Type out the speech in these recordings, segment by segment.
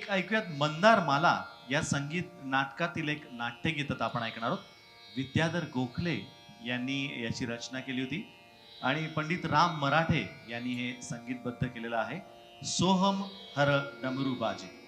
एक ऐकूयात मंदार माला या संगीत नाटकातील एक नाट्यगीत आता आपण ऐकणार आहोत. विद्याधर गोखले यांनी याची रचना केली होती आणि पंडित राम मराठे यांनी हे संगीतबद्ध केलेलं आहे. सोहम हर डमरू बाजे.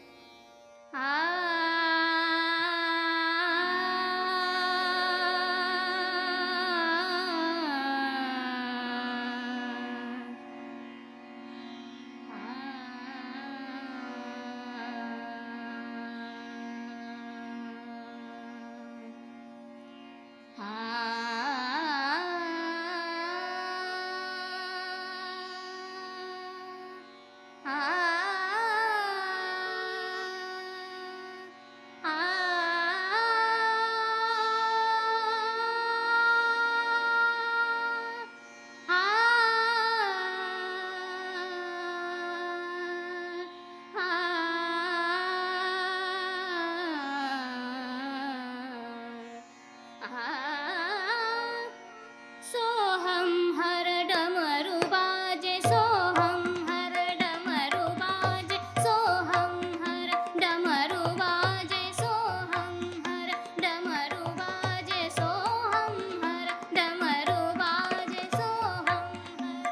सोहम हर डमरू बाजे, सोहम हर डमरू बाजे, सोहम हर डमरू बाजे, सोहम हर डमरू बाजे, सोहम हर डमरू बाजे, सोहम हर.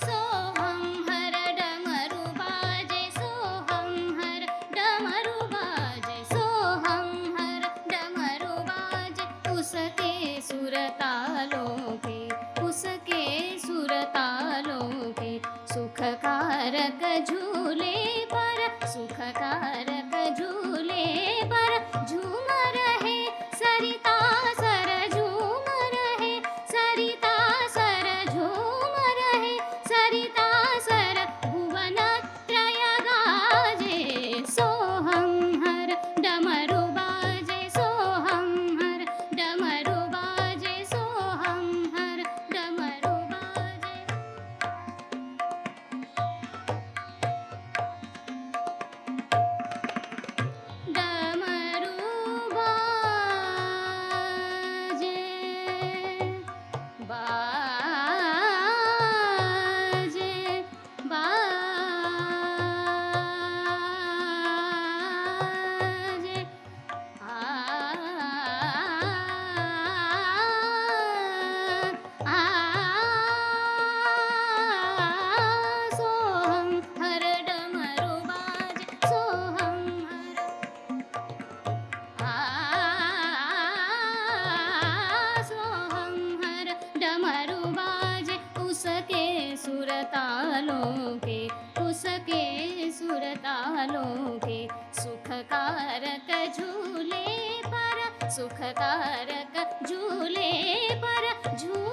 सोहम हर डमरू बाजे, सोहम हर डमरू बाजे, सोहम हर डमरू बाजे, उसके सुरतालों के, उसके सुरतालों के, सुखकारक झूले पर, सुखकारक झूले पर झूम रहे सरिता सर, झूम रहे सरिता सर, झूम रहे सरिता सर, भुवन त्रय गाजे. सोहम हर डमरू बाजे, सोहम हर डमरू बाजे, सोहम हर डमरू बाजे. डमरू बाजे, बाजे, बाजे, आ आ. सोहम हर डमरू बाजे, सोहम हर, आ सोहम हर डमरू बाजे, उसके सुरतालों के, उसके सुरतालों के, सुखकारक झूले पर, सुखकारक झूले पर झूम